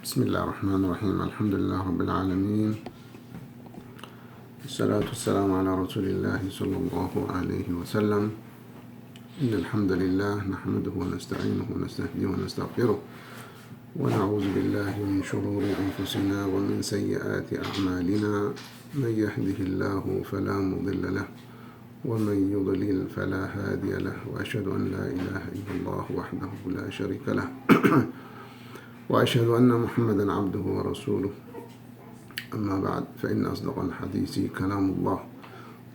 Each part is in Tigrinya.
بسم الله الرحمن الرحيم. الحمد لله رب العالمين. الصلاة والسلام على رسول الله صلى الله عليه وسلم. إن الحمد لله نحمده ونستعينه ونستهديه ونستغفره. ونعوذ بالله من شرور أنفسنا ومن سيئات أعمالنا. من يهده الله فلا مضل له. ومن يضلل فلا هادي له. وأشهد أن لا إله إلا الله وحده لا شريك له. وأشهد أن محمدا عبده ورسوله. أما بعد، فإن أصدق الحديث كلام الله،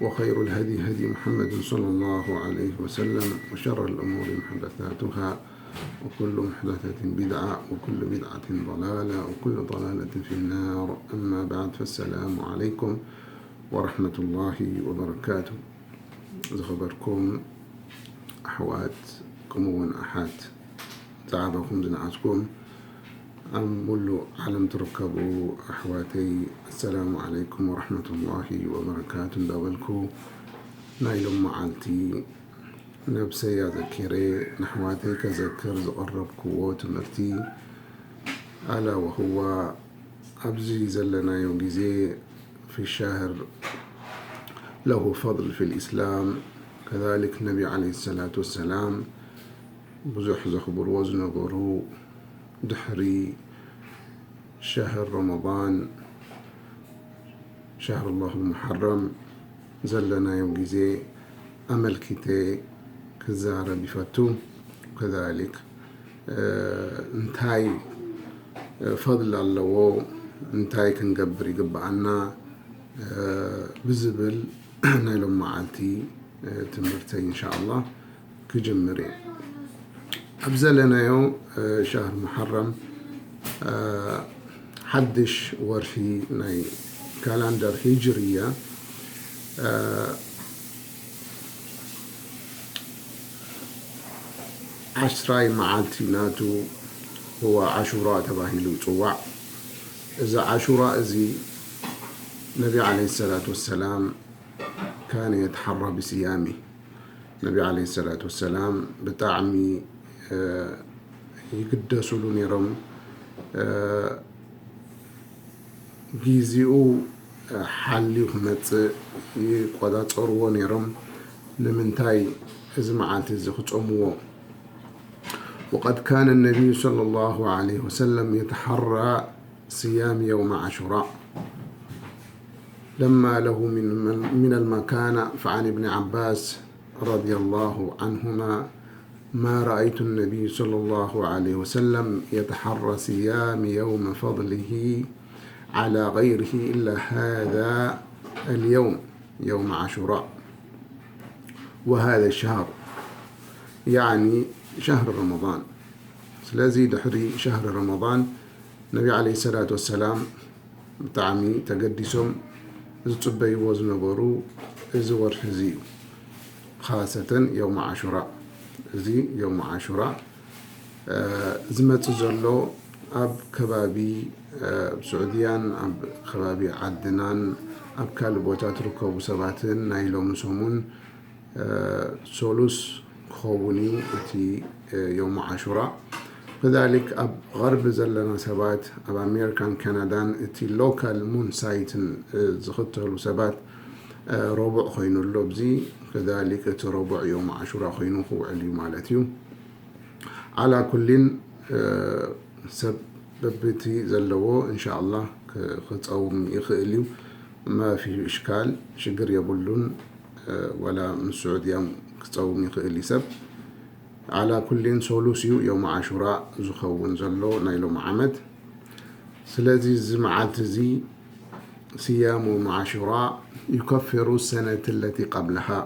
وخير الهدي هدي محمد صلى الله عليه وسلم، وشر الأمور محدثاتها، وكل محدثة بدعة، وكل بدعة ضلالة، وكل ضلالة في النار. أما بعد، فالسلام عليكم ورحمة الله وبركاته. ዝኸበርኩም ኣሕዋት፣ ከምኡውን ኣሓት፣ ዝዓበኹም ዝነኣስኩም፣ ኣብ ሙሉእ ዓለም ትርከቡ ኣሕዋተይ፣ ኣሰላሙ ዓለይኩም ወረሕመቱላሂ ወበረካቱ እንዳበልኩ፣ ናይ ሎም መዓልቲ ነብሰይ ኣዘኪረ ንኣሕዋተይ ከዘክር ዝቐረብክዎ ትምህርቲ፣ ኣላ ወህዋ ኣብዚ ዘለናዮ ግዜ في الشهر له فضل في الإسلام، كذلك ነቢ عليه الصلاة والسلام ብዙሕ ዘኽብርዎ ዝነበሩ ድሕሪ شهر رمضان شهر الله المحرم ዘለናዮ ግዜ ኣመልኪተ ክዛረብ ይፈቱ። كذلك እንታይ ፈضል ኣለዎ፣ እንታይ ክንገብር ይግብኣና ብዝብል ናይ ሎም መዓልቲ ትምህርተይ إن شاء الله ክጅምር እየ። ኣብ ዘለናዮ شهر محرم ሓድሽ ወርሒ ናይ ካላንደር ሂጅርያ ዓስራይ መዓልቲ ናቱ هو ዓሹራ ተባሂሉ ይፅዋዕ። እዚ ዓሹራ እዚ ነቢ عليه الصلاة والسلام كان يتحرى بصيامه. ነቢ عليه الصلاة والسلام ብጣዕሚ ይግደስሉ ነይሮም። ጊዜኡ ሓልዩ ክመፅእ ይቆፃፀርዎ ነይሮም። ንምንታይ እዚ መዓልቲ እዚ ክፀምዎ؟ وقد كان النبي صلى الله عليه وسلم يتحرى صيام يوم عاشوراء لما له من من المكانة. فعن ابن عباس رضي الله عنهما ما رأيت النبي صلى الله عليه وسلم يتحرى صيام يوم فضله على غيره إلا هذا اليوم يوم عاشوراء وهذا الشهر، يعني شهر رمضان. ስለዚ ድሕሪ شهر رمضان ነቢ عليه الصلاة والسلام ብጣዕሚ ተገዲሶም ዝፅበይዎ ዝነበሩ እዚ ወርሒ እዚ እዩ። خاصة يوم عاشوراء። እዚ يوم عاشوراء ዝመፅእ ዘሎ ኣብ ከባቢ ስዑድያን ኣብ ከባቢ ዓድናን ኣብ ካልእ ቦታ ትርከቡ ሰባትን ናይ ሎሚ ሰሙን ሶሉስ ክኸውን እዩ እቲ يوم عاشوراء። كذلك ኣብ غرب ዘለና ሰባት ኣብ ኣሜሪካን ካናዳን እቲ local moon sight ን ዝኽተሉ ሰባት ረቡዕ ኮይኑ ኣሎ። ኣብዚ كذلك እቲ ረቡዕ يوم عاشوراء ኮይኑ ክውዕል እዩ ማለት እዩ። على كل ሰብ በብቲ ዘለዎ إن شاء الله ክፀውም ይኽእል እዩ። ما في إشكال፣ ሽግር የብሉን። ወላ ምስ ስዑድያ ክፀውም ይኽእል እዩ ሰብ። على كل ሶሉስ እዩ يوم عاشوراء ዝኸውን ዘሎ ናይ ሎም ዓመት። ስለዚ እዚ መዓልቲ እዚ صيام يوم عاشوراء يكفر السنة التي قبلها።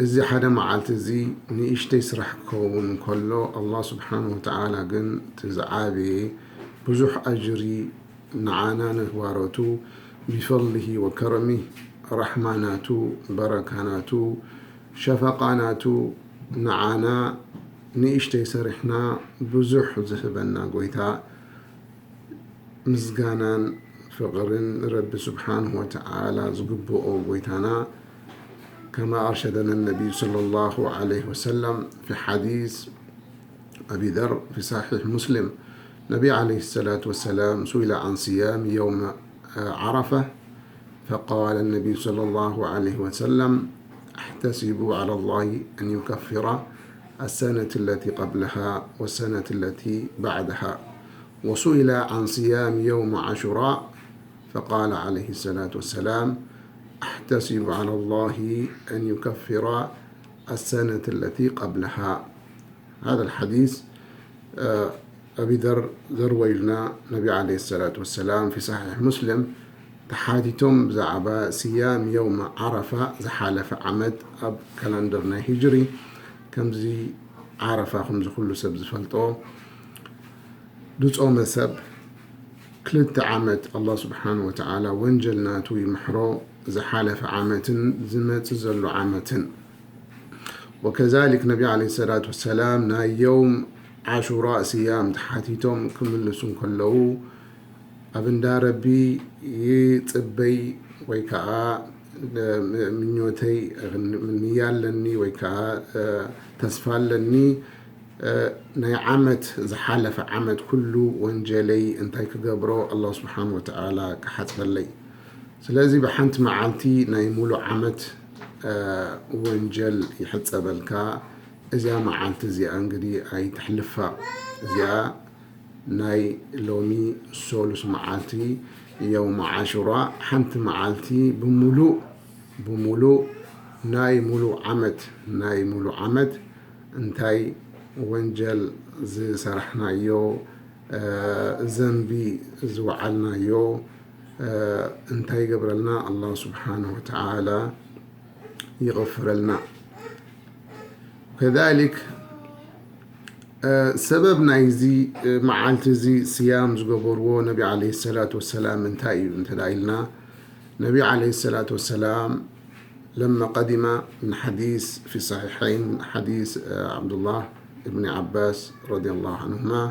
እዚ ሓደ መዓልቲ እዚ ንእሽተይ ስራሕ ክኸውን ከሎ ኣላህ ስብሓን ወተዓላ ግን እቲ ዝዓበየ ብዙሕ ኣጅሪ ንዓና ንባሮቱ بفضله وكرمه ራሕማ ናቱ በረካ ናቱ ሸፈቃ ናቱ ንዓና ንእሽተይ ሰሪሕና ብዙሕ ዝህበና ጎይታ ምስጋናን ፍቕርን ንረቢ ስብሓንሁ ወተዓላ ዝግብኦ ጎይታና كما أرشدنا النبي صلى الله عليه وسلم في حديث أبي ذر في صحيح مسلم النبي عليه الصلاة والسلام سئل عن صيام يوم عرفة، فقال النبي صلى الله عليه وسلم: احتسب على الله أن يكفر السنة التي قبلها والسنة التي بعدها. وسئل عن صيام يوم عاشوراء، فقال عليه الصلاة والسلام: احتسب على الله أن يكفر السنة التي قبلها. هذا الحديث، آه، أبي ذر ذرويلنا نبي عليه الصلاة والسلام في صحيح مسلم تحاتيتم زعبا صيام يوم عرفة زحالف عمد أب كالندر هجري كمزي عرفة خمز كل سب زفلطو دوت أو مسب كلت عمد الله سبحانه وتعالى وانجل ناتو يمحرو زحالف عمتن زمت زلو عمتن. وكذلك نبي عليه الصلاة والسلام ናይ يوم عاشوراء صيام ተሓቲቶም ክምልሱ እንከለዉ ኣብ እንዳ ረቢ ይጽበይ ወይ ከዓ ምኞተይ ንያ ኣለኒ ወይ ከዓ ተስፋ ኣለኒ ናይ ዓመት ዝሓለፈ ዓመት ኩሉ ወንጀለይ እንታይ ክገብሮ ኣላህ ስብሓን ወተዓላ ክሓፅበለይ። ስለዚ ብሓንቲ መዓልቲ ናይ ሙሉእ ዓመት ወንጀል ይሕፀበልካ። እዚኣ መዓልቲ እዚኣ እንግዲ ኣይትሕልፋ። እዚኣ ናይ ሎሚ ሶሉስ መዓልቲ የውም ዓሹራ ሓንቲ መዓልቲ ብሙሉእ ብሙሉእ ናይ ሙሉእ ዓመት ናይ ሙሉእ ዓመት እንታይ ወንጀል ዝሰራሕናዮ ዘንቢ ዝወዓልናዮ እንታይ ይገብረልና ኣላህ ስብሓነ ወተዓላ ይቕፍረልና። ከዛሊክ ሰበብ ናይዚ መዓልቲ እዚ ስያም ዝገበርዎ ነቢ ዓለይሂ ሰላቱ ወሰላም እንታይ እዩ እንተ ኢልና ነቢ ዓለይሂ ሰላቱ ወሰላም لما قدم من حديث في الصحيحين من حديث عبد الله بن عباس رضي الله عنهما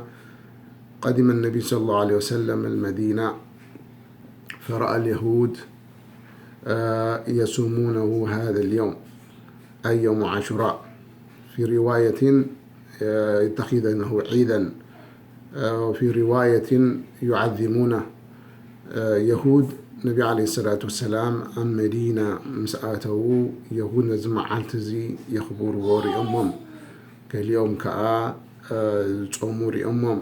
قدم النبي صلى الله عليه وسلم المدينة فرأى اليهود يصومونه هذا اليوم أي يوم عاشوراء في رواية يتخذونه عيدا وفي رواية يعظمونه የሁድ ነቢ ዓለይሂ ሰላቱ ወሰላም ኣብ መዲና ምስ ኣተዉ የሁድ ነዚ መዓልቲ እዚ የኽብርዎ ሪኦሞም። ገሊኦም ከዓ ዝጾሙ ሪኦሞም።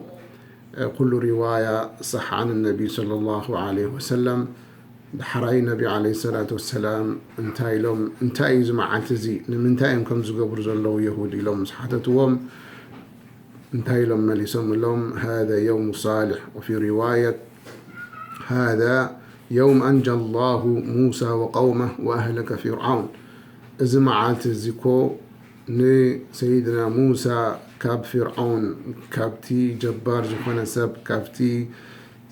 ኩሉ ሪዋያ صح عن النبي صلى الله عليه وسلم ዳሕራይ ነቢ ዓለይሂ ሰላቱ ወሰላም እንታይ ኢሎም እንታይ እዩ እዚ መዓልቲ እዚ ንምንታይ እዮም ከም ዝገብሩ ዘለዉ የሁድ ኢሎም ምስ ሓተትዎም እንታይ ኢሎም መሊሶም ኢሎም هذا يوم صالح وفي رواية هذا يوم أنجى الله موسى وقومه وأهلك فرعون እዚ መዓልቲ እዚ እኮ ንሰይድና ሙሳ ካብ ፊርዓውን ካብቲ ጀባር ዝኾነ ሰብ ካብቲ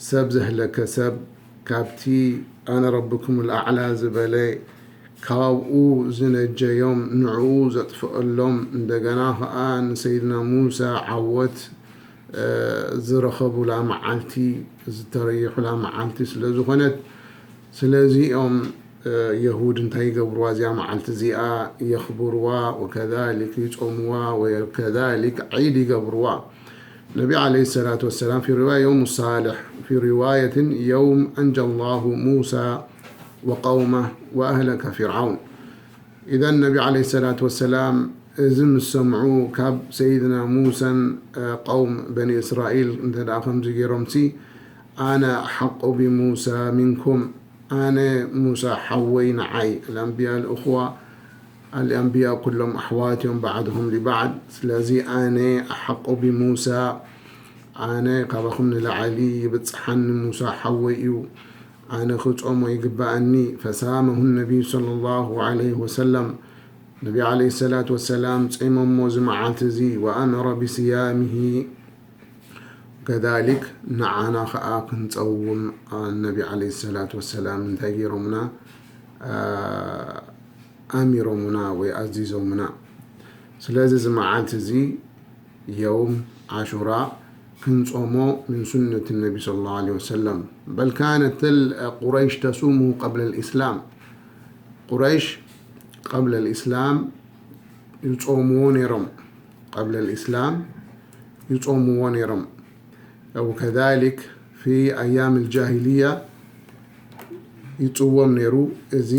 ሰብ ዘህለከ ሰብ ካብቲ ኣነ ረብኩም ልኣዕላ ዝበለ ካብኡ ዝነጀዮም ንዕኡ ዘጥፍአሎም እንደገና ኸዓ ንሰይድና ሙሳ ዓወት ዝረኸቡላ መዓልቲ ዝተረይሑላ መዓልቲ ስለ ዝኾነት ስለዚ እዮም የሁድ እንታይ ይገብርዋ እዚኣ መዓልቲ እዚኣ የኽብርዋ ወከዛሊክ ይጾምዋ ወከዛሊክ ዒድ ይገብርዋ ነቢ عليه الصلاة والسلام في رواية يوم الصالح في رواية يوم أنجى الله موسى وقومه وأهلك فرعون إذا النبي عليه الصلاة والسلام እዚ ምስ ሰምዑ ካብ ሰይድና ሙሳን ቀውም በኒ እስራኤል እንተ ደኣ ከምዚ ገይሮምሲ ኣነ ኣሓቁ ብሙሳ ሚንኩም ኣነ ሙሳ ሓወይ ንዓይ الأنبياء الأخوة الأنبياء كلهم أحوات እዮም بعضهم لبعض ስለዚ ኣነ ኣሓቁ ብሙሳ ኣነ ካባኹም ንላዕሊ ይብፅሓኒ ሙሳ ሓወይ እዩ ኣነ ክጾሞ ይግበኣኒ فصامه النبي صلى الله عليه وسلم ነቢ عليه الصلاة والسلام ጾሞሞ እዚ መዓልቲ እዚ وأمر بصيامه كذلك ንዓና ኸዓ ክንጸውም ነቢ عليه الصلاة والسلام እንታይ ገይሮምና ኣሚሮምና ወይ ኣዚዞምና ስለዚ እዚ መዓልቲ እዚ يوم عاشوراء ክንጾሞ من سنة النبي صلى الله عليه وسلم بل كانت قريش تصومه قبل الإسلام قريش قبل الإسلام ይጾምዎ ነይሮም قبل الإسلام ይጾምዎ ነይሮም وكذلك في أيام الجاهلية ይጽወም ነይሩ። እዚ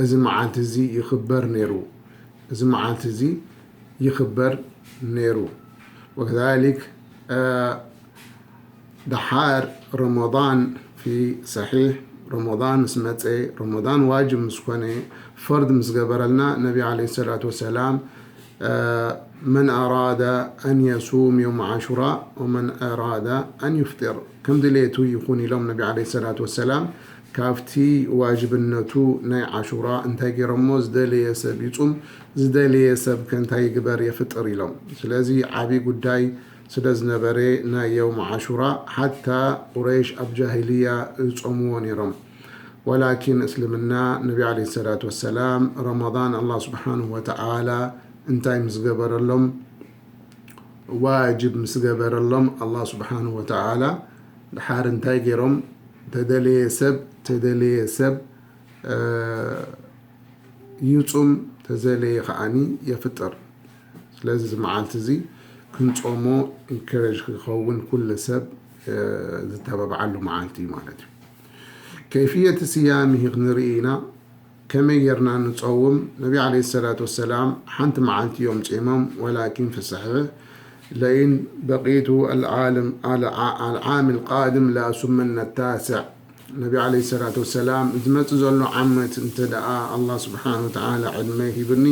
እዚ መዓልቲ እዚ ይኽበር ነይሩ። እዚ መዓልቲ እዚ ይኽበር ነይሩ። وكذلك ደሓር ረመዳን في صحيح ረመዳን ምስ መፀ፣ ረመዳን ዋጅብ ምስ ኮነ፣ ፈርድ ምስ ገበረልና፣ ነቢ عليه الصلاة والسلام من أراد أن يصوم يوم عاشوراء ومن أراد أن يفطر ከም ድሌቱ ይኹን ኢሎም ነቢ عليه الصلاة والسلام። ካብቲ ዋጅብነቱ ናይ ዓሹራ እንታይ ገይሮሞ? ዝደለየ ሰብ ይጹም፣ ዝደለየ ሰብ ከ እንታይ ይግበር? የፍጥር ኢሎም። ስለዚ ዓቢ ጉዳይ ስለ ዝነበረ ናይ የውም ዓሹራ ሓታ ቁረይሽ ኣብ ጃሂልያ ይጾምዎ ነይሮም። ወላኪን እስልምና ነቢ عليه الصلاة والسلام ረመዳን ኣላህ ስብሓንሁ ወተዓላ እንታይ ምስ ገበረሎም? ዋጅብ ምስ ገበረሎም ኣላህ ስብሓንሁ ወተዓላ ድሓር እንታይ ገይሮም? ተደለየ ሰብ ተደለየ ሰብ ይጹም፣ ተዘለየ ከዓኒ የፍጥር። ስለዚ እዚ መዓልቲ እዚ ክንጾሞ ኢንከረጅ ክኸውን ኩሉ ሰብ ዝተባብዓሉ መዓልቲ እዩ ማለት እዩ። ከይፍየት ስያም ይህ ክንርኢ ኢና። ከመይ ጌርና ንጸውም? ነቢ عليه الصلاة والسلام ሓንቲ መዓልቲ እዮም ጺሞም፣ ወላኪን في الصحيح لئن بقيت العالم العام القادم لأصومن التاسع ነቢ عليه الصلاة والسلام ዝመጽእ ዘሎ ዓመት እንተ ደኣ ኣላህ ስብሓን ወተዓላ ዕድመ ሂብኒ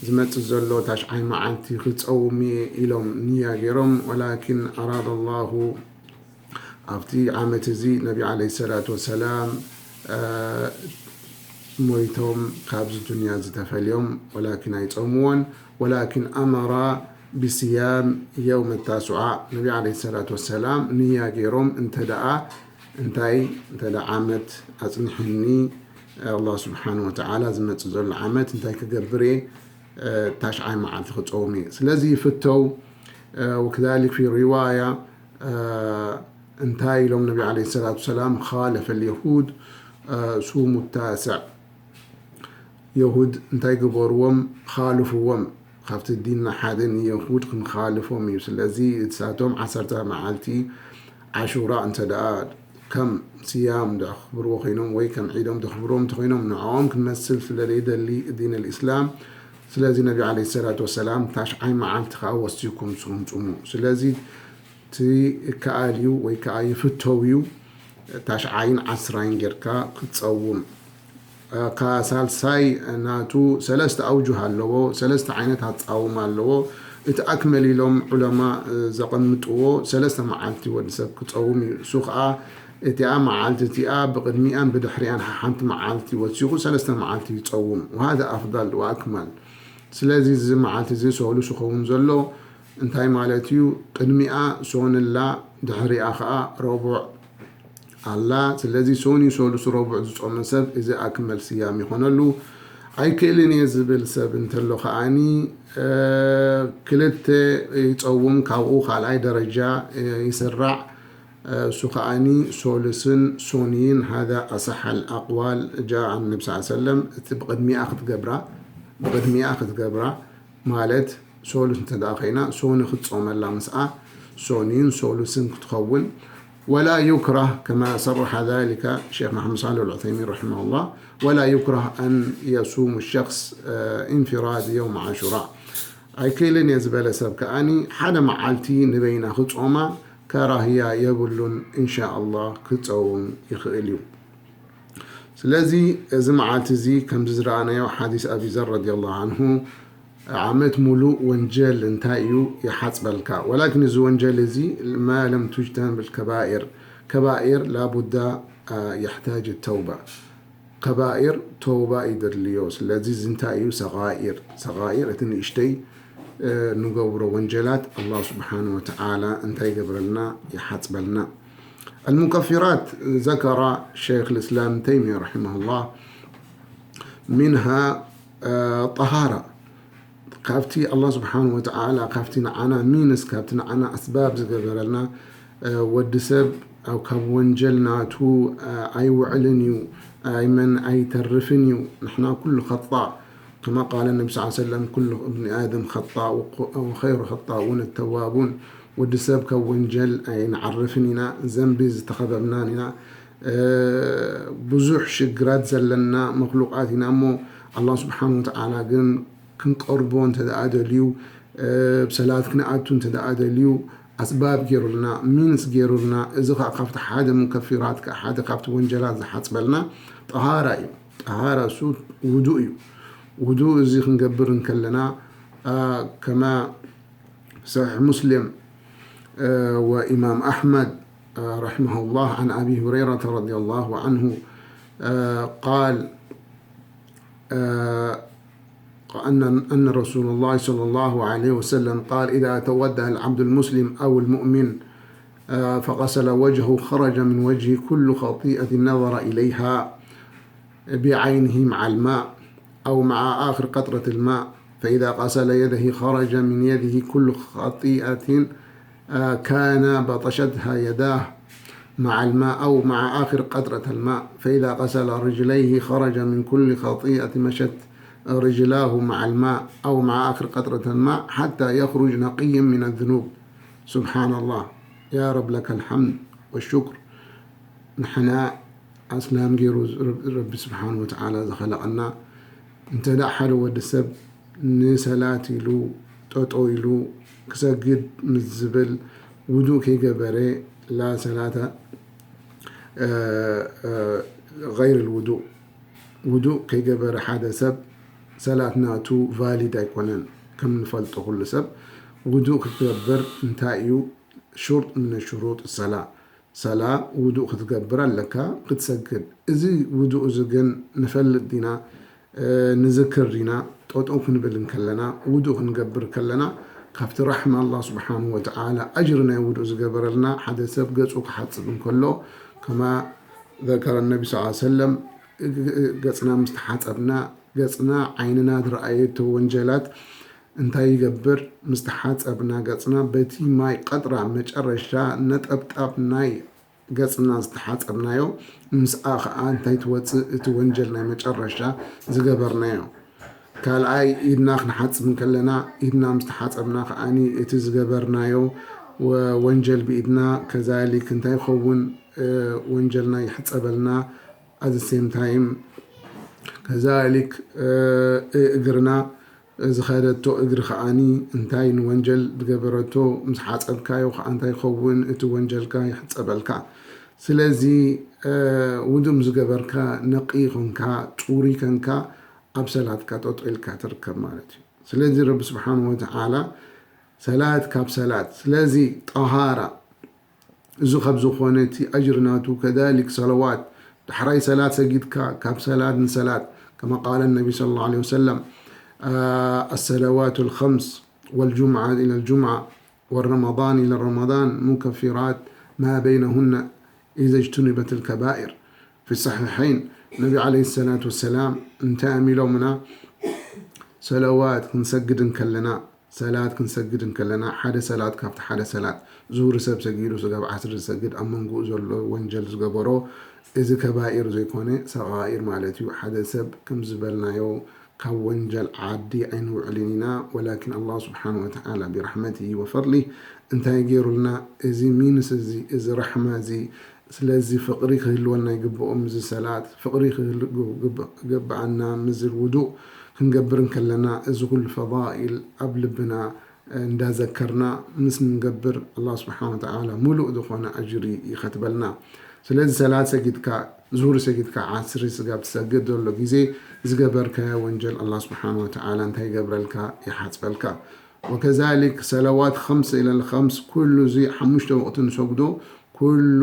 ዝመጽእ ዘሎ ታሽዓይ መዓልቲ ክጸውም እየ ኢሎም ንያ ገይሮም። ወላኪን أراد الله ኣብቲ ዓመት እዚ ነቢ عليه الصلاة والسلام ሞይቶም ካብዚ ዱንያ እዚ ተፈልዮም፣ ወላኪን ኣይጸምዎን። ወላኪን أمر بصيام يوم التاسع ነቢ عليه الصلاة والسلام ንያ ገይሮም እንተ ደኣ እንታይ እንተ ደኣ ዓመት ኣጽንሕኒ ኣላህ ስብሓን ወተዓላ ዝመጽእ ዘሎ ዓመት እንታይ ክገብር እየ? ታሽዓይ መዓልቲ ክጸውም እየ። ስለዚ ይፍተው። وكذلك في رواية እንታይ ኢሎም ነቢ عليه الصلاة والسلام خالف اليهود صوموا التاسع የሁድ እንታይ ግበርዎም? ኻልፍዎም። ካብቲ ዲንና ሓደ ንየሁድ ክንኻልፎም እዩ። ስለዚ እሳቶም ዓሰርተ መዓልቲ ዓሹራ እንተ ደኣ ከም ስያም ደኽብርዎ ኮይኖም ወይ ከም ዒዶም ደኽብርዎ እንተኮይኖም ንዕኦም ክንመስል ስለ ዘይደሊ ዲን الإسلام። ስለዚ ነቢ عليه الصلاة والسلام ታሽዓይ መዓልቲ ከዓ ወሲኩም ንስኹም ጽሙ። ስለዚ እቲ ይከኣል እዩ ወይ ከዓ ይፍተው እዩ ታሽዓይን ዓስራይን ጌርካ ክትጸውም። ካብ ሳልሳይ ናቱ ሰለስተ ኣውጁህ ኣለዎ፣ ሰለስተ ዓይነት ኣጻውማ ኣለዎ። እቲ ኣክመል ኢሎም ዑለማ ዘቐምጥዎ ሰለስተ መዓልቲ ወዲ ሰብ ክጸውም እዩ። እሱ ኸኣ እቲኣ መዓልቲ እቲኣ ብቕድሚኣን ብድሕሪኣን ሓንቲ መዓልቲ ወሲኹ ሰለስተ መዓልቲ ይጸውም። وهذا أفضل وأكمل። ስለዚ እዚ መዓልቲ እዚ ሰሉስ ይኸውን ዘሎ እንታይ ማለት እዩ? ቅድሚኣ ሶንላ ድሕሪኣ ኸኣ ረቡዕ ኣላ። ስለዚ ሶኒ ሰሉስ ረቡዕ ዝጾመ ሰብ እዚ ኣክመል ስያም ይኾነሉ። ኣይክእልን እየ ዝብል ሰብ እንተሎ ከኣኒ ክልተ ይጸውም፣ ካብኡ ካልኣይ ደረጃ ይስራዕ። እሱ ከኣኒ ሶሉስን ሶኒይን هذا أصح الأقوال جاء عن النبي صلى الله عليه وسلم። እቲ ብቕድሚኣ ክትገብራ ብቕድሚኣ ክትገብራ ማለት ሶሉስ እንተ ደኣ ኮይና ሶኒ ክትጾመላ ምስኣ ሶኒን ሶሉስን ክትኸውን። ولا يكره كما صرح ذلك شيخ محمد صالح العثيمين رحمه الله، ولا يكره أن يصوم الشخص انفراد يوم عاشوراء። ኣይክእልን እየ ዝበለ ሰብ ከኣኒ ሓደ መዓልቲ ንበይና ክጾማ ከራህያ የብሉን። إن شاء الله ክጸውም ይኽእል እዩ። ስለዚ እዚ መዓልቲ እዚ ከምዚ ዝረኣናዮ ሓዲስ ኣቢ ዘር ረዲየላሁ ዓንሁ ዓመት ሙሉእ ወንጀል እንታይ እዩ ይሓፅበልካ። ወላኪን እዚ ወንጀል እዚ ما لم تجتنب الكبائر، ከባኢር ላቡዳ يحتاج التوبة። ከባኢር ተውባ እዩ ዘድልዮ። ስለዚ እዚ እንታይ እዩ? ሰጋኢር። ሰጋኢር እቲ ንእሽተይ ንገብሮ ወንጀላት ኣላህ ስብሓን ወተዓላ እንታይ ይገብረልና? ይሓፅበልና። المكفرات ذكر شيخ الإسلام تيمية رحمه الله منها طهارة ካብቲ ኣላህ ስብሓን ወተዓላ ካብቲ ንዓና ሚንስ ካብቲ ንዓና ኣስባብ ዝገበረልና ወዲ ሰብ ኣብ ካብ ወንጀል ናቱ ኣይውዕልን እዩ ኣይመን ኣይተርፍን እዩ። ንሕና ኩሉ ከጣእ كما قال النبي صلى الله عليه وسلم: كل ابن آدم خطاء وخير خطاؤون التوابون. ወዲ ሰብ ካብ ወንጀል ኣይንዓርፍን ኢና፣ ዘንቢ ዝተኸበብናን ኢና። ብዙሕ ሽግራት ዘለና መክሉቃት ኢና እሞ፣ ኣላህ ስብሓን ወተዓላ ግን ክንቀርቦ እንተ ደኣ ደልዩ፣ ብሰላት ክንኣቱ እንተ ደኣ ደልዩ፣ ኣስባብ ገይሩልና፣ ሚንስ ገይሩልና። እዚ ኸዓ ካብቲ ሓደ ሙከፊራት፣ ሓደ ካብቲ ወንጀላት ዝሓጽበልና ጠሃራ እዩ። ጠሃራ እሱ ውዱእ እዩ። ውዱእ እዚ ክንገብር እንከለና፣ ከማ ሰሒሕ ሙስሊም ወኢማም ኣሕመድ ረሒመሁላህ፣ عن أبي هريرة رضي الله عنه قال أن أن رسول الله صلى الله عليه وسلم قال: إذا توضأ العبد المسلم أو المؤمن فغسل وجهه خرج من وجهه كل خطيئة نظر إليها بعينه مع الماء أو مع آخر قطرة الماء، فإذا غسل يديه خرج من يده كل خطيئة كان بطشتها يداه مع الماء أو مع آخر قطرة الماء، فإذا غسل رجليه خرج من كل خطيئة مشت رجلاه مع الماء أو مع آخر قطرة الماء حتى يخرج نقيا من الذنوب. سبحان الله. يا رب لك الحمد والشكر. ንሕና ኣስላም ገይሩ ረቢ ስብሓን ወተዓላ ዝኸለቐና፣ እንተ ደኣ ሓደ ወዲ ሰብ ንሰላት ኢሉ ጠጠው ኢሉ ክሰግድ ምስ ዝብል ውዱእ ከይገበረ፣ ላ ሰላተ غير الوضوء፣ ውዱእ ከይገበረ ሓደ ሰብ ሰላት ናቱ ቫሊድ ኣይኮነን። ከም ንፈልጦ ኩሉ ሰብ ውዱእ ክትገብር እንታይ እዩ ሽሩጥ ምን ሽሩጥ ሰላ ሰላ ውዱእ ክትገብር ኣለካ ክትሰግድ። እዚ ውዱእ እዚ ግን ንፈልጥ ዲና ንዝክር ዲና? ጠጠው ክንብል እንከለና ውዱእ ክንገብር ከለና ካብቲ ራሕማ ኣላህ ስብሓን ወተዓላ ኣጅሪ ናይ ውዱእ ዝገበረልና ሓደ ሰብ ገፁ ክሓፅብ እንከሎ ከማ ዘከረ ነቢ ስ ሰለም ገፅና ምስ ተሓፀብና ገፅና ዓይንና ዝረኣየቶ ወንጀላት እንታይ ይገብር? ምስ ተሓፀብና ገፅና በቲ ማይ ቀጥራ መጨረሻ ነጠብጣብ ናይ ገፅና ዝተሓፀብናዮ ምስኣ ከዓ እንታይ ትወፅእ? እቲ ወንጀል ናይ መጨረሻ ዝገበርናዮ። ካልኣይ ኢድና ክንሓፅብ እንከለና ኢድና ምስ ተሓፀብና ከዓኒ እቲ ዝገበርናዮ ወንጀል ብኢድና ከዛሊክ እንታይ ይኸውን? ወንጀልና ይሕፀበልና። ኣት ሴም ታይም ከዛሊክ እግርና ዝኸደቶ እግሪ ከዓኒ እንታይ ንወንጀል ዝገበረቶ ምስ ሓፀብካዮ ከዓ እንታይ ይኸውን? እቲ ወንጀልካ ይሕፀበልካ። ስለዚ ውዱእ ምስ ገበርካ ነቒ ኮንካ ፅሩይ ከንካ ኣብ ሰላትካ ጠጦ ኢልካ ትርከብ ማለት እዩ። ስለዚ ረቢ ስብሓን ወተዓላ ሰላት ካብ ሰላት ስለዚ ጠሃራ እዚ ካብ ዝኾነ እቲ ኣጅሪ ናቱ ከዛሊክ ሰለዋት ዳሕራይ ሰላት ሰጊድካ ካብ ሰላት ንሰላት ከማ ቃለ ነቢ صلى الله عليه وسلم الصلوات الخمس والجمعة إلى الجمعة والرمضان إلى الرمضان مكفرات ما بينهن إذا اجتنبت الكبائر في الصحيحين ነቢ عليه الصلاة والسلام እንታይ እዮም ኢሎምና ሰለዋት ክንሰግድ እንከለና ሰላት ክንሰግድ እንከለና ሓደ ሰላት ካብቲ ሓደ ሰላት ዙህሪ ሰብ ሰጊዱ ስጋብ ዓስሪ ዝሰግድ ኣብ መንጎኡ ዘሎ ወንጀል ዝገበሮ እዚ ከባኢር ዘይኮነ ሰቃኢር ማለት እዩ። ሓደ ሰብ ከም ዝበልናዮ ካብ ወንጀል ዓዲ ኣይንውዕልን ኢና። ወላኪን ኣላህ ስብሓን ወተዓላ ቢራሕመቲ ወፈድሊ እንታይ ገይሩልና? እዚ ሚንስ እዚ እዚ ራሕማ እዚ ስለዚ ፍቕሪ ክህልወና ይግብኦ ምስዚ ሰላት፣ ፍቕሪ ክህልገበኣና ምስዚ ውዱእ ክንገብር እንከለና እዚ ኩሉ ፈዳኢል ኣብ ልብና እንዳዘከርና ምስ ንገብር ኣላህ ስብሓን ወተዓላ ሙሉእ ዝኾነ ኣጅሪ ይኸትበልና። ስለዚ ሰላት ሰጊድካ ዙሁር ሰጊድካ ዓስሪ ስጋብ ትሰግድ ዘሎ ግዜ ዝገበርካዮ ወንጀል ኣላህ ስብሓን ወተዓላ እንታይ ይገብረልካ? ይሓፅበልካ። ወከዛሊክ ሰለዋት ከምስ ኢለል ከምስ ኩሉ እዚ ሓሙሽተ ወቕቲ ንሰግዶ ኩሉ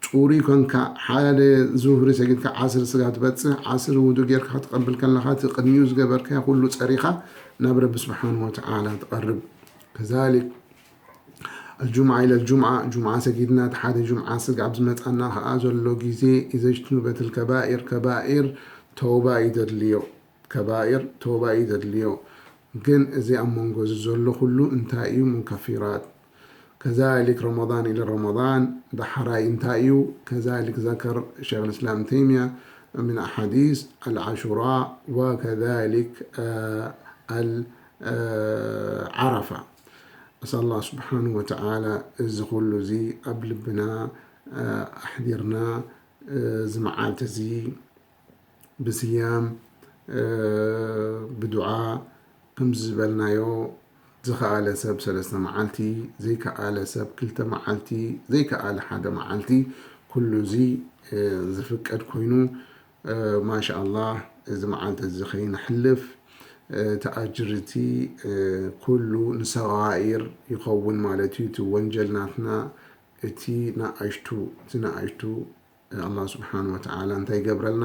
ፁሩይ ኮንካ ሓደ ዙህሪ ሰጊድካ ዓስር ስጋ ትበፅሕ ዓስር ውዱ ጌርካ ክትቐብል ከለኻ እቲ ቅድሚኡ ዝገበርካዮ ኩሉ ፀሪኻ ናብ ረቢ ስብሓን ወተዓላ ትቐርብ። ከዛሊክ ኣልጁምዓ ኢለ ኣልጁምዓ ጁምዓ ሰጊድና እቲ ሓደ ጁምዓ ስጋብ ዝመፃና ከዓ ዘሎ ግዜ ኢዘጅትኑበት ልከባኢር ከባኢር ተውባ እዩ ዘድልዮ። ከባኢር ተውባ እዩ ዘድልዮ። ግን እዚ ኣብ መንጎ እዚ ዘሎ ኩሉ እንታይ እዩ? ሙከፊራት። ከዛሊክ ረመዳን ኢለ ረመዳን ዳሕራይ እንታይ እዩ? ከዛሊክ ዘከር ሸይኽ ልእስላም ተይሚያ من أحاديث العاشوراء وكذلك، آه، ال-، آه، عرفة. أسأل الله سبحانه وتعالى እዚ ኩሉ እዚ ኣብ ልብና፣ آه، ኣሕዲርና፣ آه፣ እዚ መዓልቲ እዚ ብስያም፣ آه، ብዱዓ ከምዚ ዝበልናዮ ዝኸኣለ ሰብ ሰለስተ መዓልቲ፣ ዘይከኣለ ሰብ ክልተ መዓልቲ፣ ዘይከኣለ ሓደ መዓልቲ፣ ኩሉ እዚ፣ آه، ዝፍቀድ ኮይኑ፣ آه، ማሻኣላህ እዚ መዓልቲ እዚ ከይነሕልፍ፣ آه፣ እቲ ኣጅር እቲ፣ آه፣ ኩሉ ንሰጋኢር ይኸውን ማለት እዩ። እቲ ወንጀል ናትና እቲ ንኣሽቱ፣ እቲ ንኣሽቱ ኣላህ ስብሓን ወተዓላ እንታይ ይገብረልና?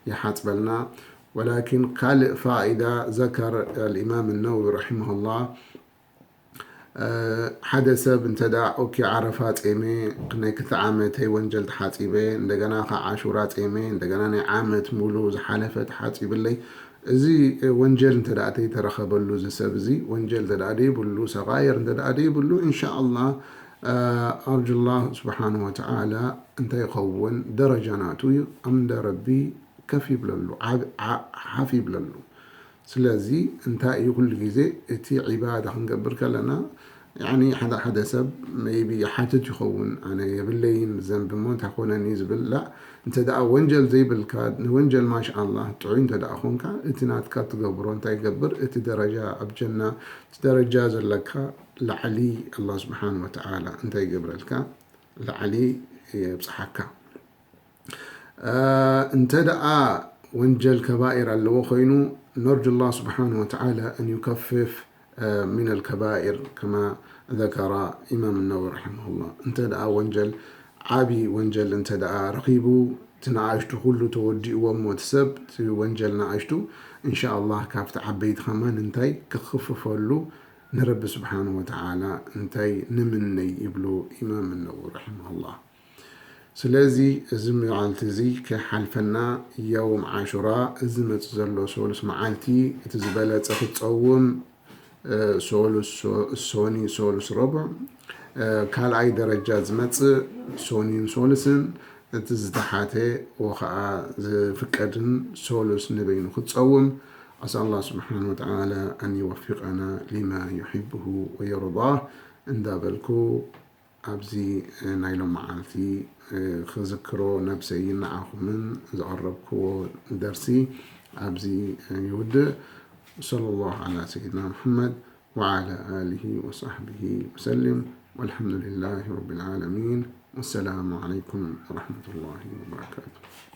ይሓፅበልና። ወላኪን ካልእ ፋኢዳ ዘከር ኣልኢማም ነወዊ ረሒመሁላህ፣ ሓደ ሰብ እንተ ደኣ ኦኬ ዓረፋ ጼመ፣ ናይ ክልተ ዓመተይ ወንጀል ተሓፂበ፣ እንደገና ከዓ ዓሹራ ጼመ፣ እንደገና ናይ ዓመት ሙሉ ዝሓለፈ ተሓፂብለይ፣ እዚ ወንጀል እንተ ደኣ ተይተረኸበሉ፣ እዚ ሰብ እዚ ወንጀል እንተ ደኣ ደይብሉ፣ ሰጋይር እንተ ደኣ ደይብሉ፣ ኢንሻኣላህ፣ ኣርጁላህ ስብሓን ወተዓላ እንታይ ይኸውን? ደረጃ ናቱ እዩ፣ ኣምደ ረቢ ከፍ ይብለሉ፣ ዓብ-፣ ዓ-፣ ሓፍ ይብለሉ። ስለዚ እንታይ እዩ ኩሉ ግዜ እቲ ዒባዳ ክንገብር ከለና፣ ያኒ ሓደ ሓደ ሰብ ሜይቢ ይሓትት ይኸውን፣ ኣነ የብለይን ዘንቢ እሞ እንታይ ኮነኒ ዝብል፣ ላ፣ እንተ ደኣ ወንጀል ዘይብልካ፣ ንወንጀል ማሻኣላህ ጥዑይ እንተ ደኣ ኾንካ፣ እቲ ናትካ ትገብሮ እንታይ ይገብር? እቲ ደረጃ ኣብ ጀና፣ እቲ ደረጃ ዘለካ ላዕሊ ኣላህ ስብሓን ወተዓላ እንታይ ይገብረልካ? ላዕሊ የብፅሓካ። እ፣ እንተ ደኣ ወንጀል ከባኢር ኣለዎ ኮይኑ፣ ነርጁ ላህ ስብሓን ወተዓላ ኣን ዩከፍፍ፣ እ፣ ሚን ኣልከባኢር ከማ ዘከራ ኢማም ነወዊ ረሒመሁላህ። እንተ ደኣ ወንጀል፣ ዓቢ ወንጀል እንተ ደኣ ረኺቡ፣ እቲ ንኣሽቱ ኩሉ ተወዲእዎ እሞ እቲ ሰብ፣ እቲ ወንጀል ንኣሽቱ፣ እንሻኣላህ ካብቲ ዓበይቲ ከማን እንታይ ክኽፍፈሉ ንረቢ ስብሓን ወተዓላ እንታይ ንምነይ ይብሉ ኢማም ነወዊ ረሒመሁላህ። ስለዚ እዚ መዓልቲ እዚ ከይሓልፈና፣ የውም ዓሹራ፣ እዚ ዝመጽእ ዘሎ ሰሉስ መዓልቲ፣ እቲ ዝበለጸ ክትጸውም፣ እ፣ ሰሉስ፣ ሶ-፣ ሶኒ፣ ሰሉስ፣ ረቡዕ፣ እ፣ ካልኣይ ደረጃ ዝመጽእ ሶኒን ሰሉስን፣ እቲ ዝተሓተ ወኸዓ ዝፍቀድን ሰሉስ ንበይኑ ክትጸውም፣ ኣስኣል ኣላህ ስብሓን ወተዓላ ኣን ይወፊቀና ሊማ ዩሕብሁ ወየርዳህ እንዳበልኩ፣ ኣብዚ ናይ ሎም መዓልቲ ክዝክሮ ነብሰይን ንዓኹምን ዘቕረብክዎ ደርሲ ኣብዚ ይውድእ። ወሰለ ላሁ ዓላ ሰይድና ሙሐመድ ወዓላ ኣሊሂ ወሳሕቢሂ ወሰሊም። ወልሐምዱሊላሂ ረቢል ዓለሚን። ወሰላሙ ዓለይኩም ወረሕመቱላሂ ወበረካቱ።